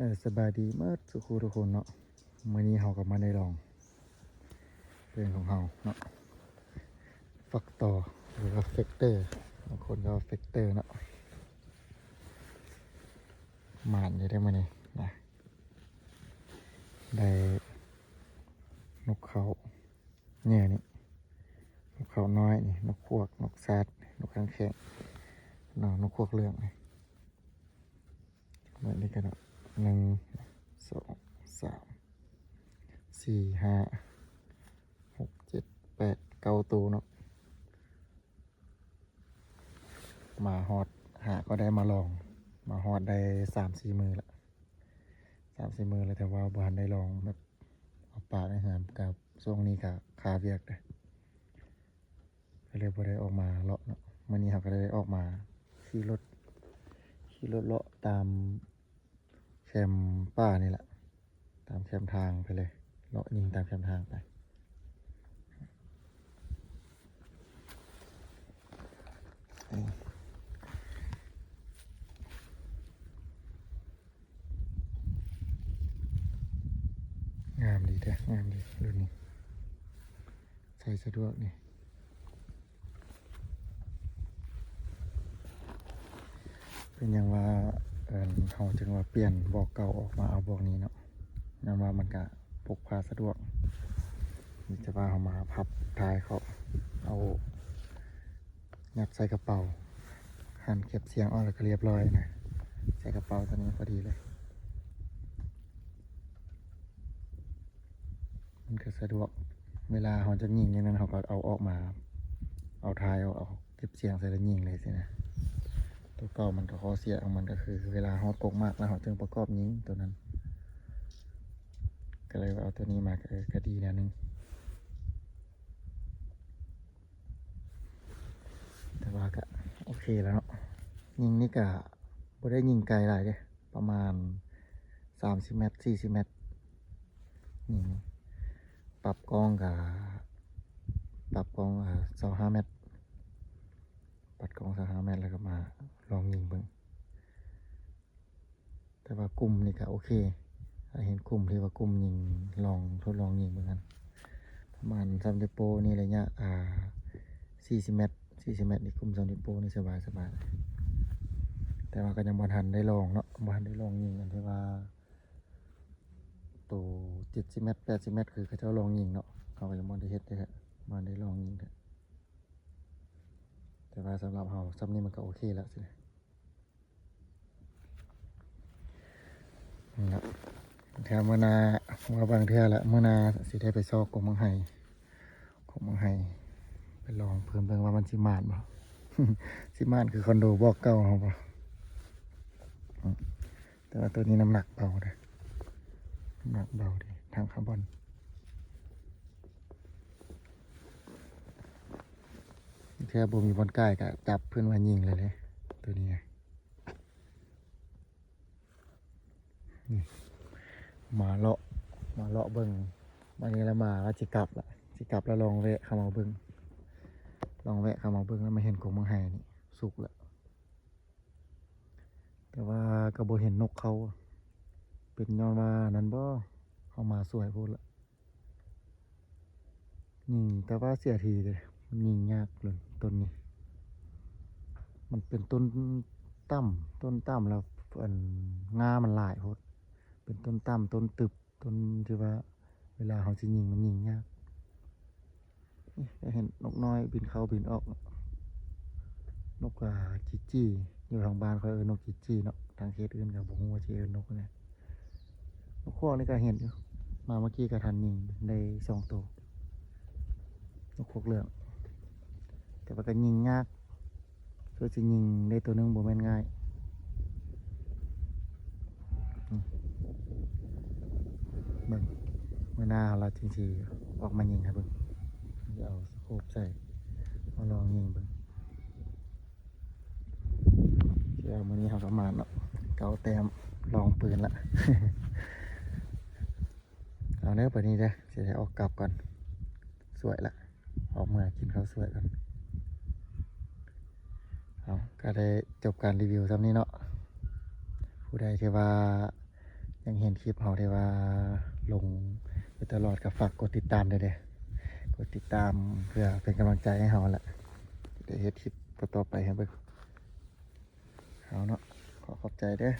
ເອີ ສະບາຍດີໝົດສູ່ຄູ່ທຸກຄົນເນາະ. ມື້ນີ້ເຮົາກໍມາໄດ້ລອງເຄື່ອງຂອງເຮົາເນາະ ຟັກຕໍ່ ຫຼືວ່າເຟັກເຕີ ບາງຄົນກໍວ່າເຟັກເຕີເນາະ. ໝານຢູ່ເດ້ມື້ນີ້ນະ ໄດ້ນົກເຂົາ ແນວນີ້ ນົກເຂົານ້ອຍນີ້ ນົກຂວາກ ນົກຊາດ ນົກຫາງແຂ້ງ ເນາະ ນົກຂວາກເຫຼືອງນີ້. ເບິ່ງນີ້ກັນເນາະ ໜຶ່ງ ສອງ ສາມ ສີ່ ຫ້າ ຫົກ ເຈັດ ແປດ ເກົ້າໂຕເນາະ. ມາຮອດ ຫາກໍໄດ້ມາລອງ ມາຮອດໄດ້ສາມສີ່ມື້ລະ ສາມສີ່ມື້ລະ ແຕ່ວ່າບໍ່ທັນໄດ້ລອງແບບເອົາປາກໃນເຮືອນ ກັບຊ່ວງນີ້ກະຄາວຽກເດ້ ກໍເລີຍບໍ່ໄດ້ອອກມາເລາະເນາະ. ມື້ນີ້ເຮົາກໍໄດ້ອອກມາຂີ່ລົດ ຂີ່ລົດເລາະຕາມແຄມປ່ານີ້ແຫຼະ ຕາມແຄມທາງໄປເລີຍ ເລາະຍິງຕາມແຄມທາງໄປ. ງາມດີເດ້ ງາມດີລຸ້ນນີ້ ໃຊ້ສະດວກນີ້. ເປັນຫຍັງວ່າ ເອີ ເຮົາຈຶ່ງວ່າປ່ຽນບອກເກົ່າອອກມາເອົາບອກນີ້ເນາະ? ຍ້ອນວ່າມັນກະພົກພາສະດວກ ມີແຕ່ວ່າເຮົາມາພັບທ້າຍເຂົາ ເອົາ ຍັດໃສ່ກະເປົາ ຫັນເກັບສຽງອອກແລ້ວກໍລຽບຮ້ອຍນະ ໃສ່ກະເປົາຕົວນີ້ພໍດີເລີຍ ມັນກໍສະດວກ. ເວລາເຮົາຈະຍິງຢ່າງນັ້ນ ເຮົາກໍເອົາອອກມາ ເອົາທ້າຍອອກ ເອົາເກັບສຽງໃສ່ແລ້ວຍິງເລີຍຊີ້ນະ. ຕົວເກົ່າມັນກໍຂໍ້ເສຍຂອງມັນກໍຄື ເວລາຮອດກົກໝາກແລ້ວ ເຮົາຈຶ່ງປະກອບຍິງຕົວນັ້ນ ກໍເລີຍວ່າເອົາຕົວນີ້ມາ ກໍ ເອີ ກໍດີແນວໜຶ່ງ. ແຕ່ວ່າກະໂອເຄແລ້ວເນາະ ຍິງນີ້ກະບໍ່ໄດ້ຍິງໄກຫຼາຍເດ້ ປະມານສາມສິບແມັດ ສີ່ສິບແມັດ. ຍິງປັບກ້ອງກະ ປັບກ້ອງ ເອີ ຊາວຫ້າແມັດ ປັບກ້ອງຊາວຫ້າແມັດ ແລ້ວກໍມາລອງຍິງເບິ່ງ. ແຕ່ວ່າກຸ່ມນີ້ກະໂອເຄ ເຫັນກຸ່ມທີ່ວ່າກຸ່ມຍິງ ລອງ ທົດລອງຍິງເບິ່ງຫັ້ນ ປະມານຊຳເຕັມໂປນີ້ ໄລຍະ ອ່າ ສີ່ສິບແມັດ ສີ່ສິບແມັດນີ້ ກຸ່ມຊຳເຕັມໂປນີ້ສະບາຍ ສະບາຍ. ແຕ່ວ່າກໍຍັງບໍ່ທັນໄດ້ລອງເນາະ ບໍ່ທັນໄດ້ລອງຍິງອັນທີ່ວ່າໂຕເຈັດສິບແມັດ ແປດສິບແມັດ ຄືເຂົາເຈົ້າລອງຍິງເນາະ ເຮົາກໍຍັງບໍ່ໄດ້ເຮັດເດ້ ບໍ່ໄດ້ລອງຍິງເດ້. ແຕ່ວ່າສຳລັບເຮົາ ຊ່ຳນີ້ມັນກໍໂອເຄແລ້ວຊີ້. ນີ້ລະ ເທື່ອມື້ໜ້າ ວ່າບາງເທື່ອລະ ມື້ໜ້າຊິໄດ້ໄປຊອກກົກໝາກໄຮ ກົກໝາກໄຮ ໄປລອງເພີ່ມເບິ່ງວ່າມັນຊິໝານບໍ່ ຊິໝານຄືຄອນໂດບອກເກົ່າເຮົາບໍ່. ອືມ ແຕ່ວ່າໂຕນີ້ນ້ຳໜັກເບົາເດ້ ນ້ຳໜັກເບົາເດ້ ຖັງຄາບອນ. ເທື່ອບໍ່ມີບ່ອນກ່າຍກະຈັບຂຶ້ນມາຍິງເລີຍເດ້ ໂຕນີ້ນະ. ນີ້ ມາເລາະ ມາເລາະເບິ່ງ ບາດນີ້ລະມາ ລະຊິກັບລະ ຊິກັບລະລອງແວະເຂົ້າມາເບິ່ງ ລອງແວະເຂົ້າມາເບິ່ງ ລະມາເຫັນກົກໝາກໄຮນີ້ສຸກລະ ແຕ່ວ່າກໍບໍ່ເຫັນນົກເຂົ້າ ເປັນຍ້ອນວ່ານັ້ນບໍ່ ເຮົາມາສວຍໂພດລະ. ຍິງ ແຕ່ວ່າເສຍທີເດ້ ຍິງຍາກເລີຍຕົ້ນນີ້ ມັນເປັນຕົ້ນຕ່ຳ ຕົ້ນຕ່ຳແລ້ວ ອັນ ງ່າມັນຫຼາຍໂພດ ເປັນຕົ້ນຕ່ຳ ຕົ້ນຕຶບ ຕົ້ນທີ່ວ່າເວລາເຮົາຊິຍິງມັນຍິງຍາກ. ນີ້ ເຫັນນົກນ້ອຍບິນເຂົ້າບິນອອກ ນົກ ອ່າ ຈີຈີ ຢູ່ທາງບ້ານຂ້ອຍເອີ້ນນົກຈີຈີເນາະ ທາງເຂດອື່ນກໍບໍ່ຮູ້ວ່າຊິເອີ້ນນົກຫຍັງ. ນົກຂວາກນີ້ກໍເຫັນຢູ່ ມາເມື່ອກີ້ກໍທັນຍິງໄດ້ສອງໂຕ ນົກຂວາກເຫຼືອງ ແຕ່ວ່າກໍຍິງຍາກ ເພື່ອຊິຍິງໄດ້ໂຕໜຶ່ງບໍ່ແມ່ນງ່າຍ. ອືມ ເບິ່ງ ມື້ໜ້າເຮົາລະຈຶ່ງຊິອອກມາຍິງໃຫ້ເບິ່ງ ຊິເອົາສະໂຄບໃສ່ ມາລອງຍິງເບິ່ງ. ແລ້ວມື້ນີ້ເຮົາກໍມາເນາະ ເກົ້າແຕ້ມ ລອງປືນລະ ເອົາເດີ ບາດນີ້ເດີ ຊິໄດ້ອອກກັບກ່ອນ ສວຍລະ ອອກເມືອກິນເຂົ້າສວຍກ່ອນ. ເອົາ ກໍໄດ້ຈົບການຣີວິວຊ່ຳນີ້ເນາະ ຜູ້ໃດທີ່ວ່າ ຍັງເຫັນຄລິບເຮົາທີ່ວ່າລົງຢູ່ຕະຫຼອດ ກໍຝາກກົດຕິດຕາມເດີ ກົດຕິດຕາມເພື່ອເປັນກຳລັງໃຈໃຫ້ເຮົາແຫຼະ ຈະໄດ້ເຮັດຄລິບຕໍ່ໆໄປໃຫ້ເບິ່ງ. ເອົາເນາະ ຂໍຂອບໃຈເດີ.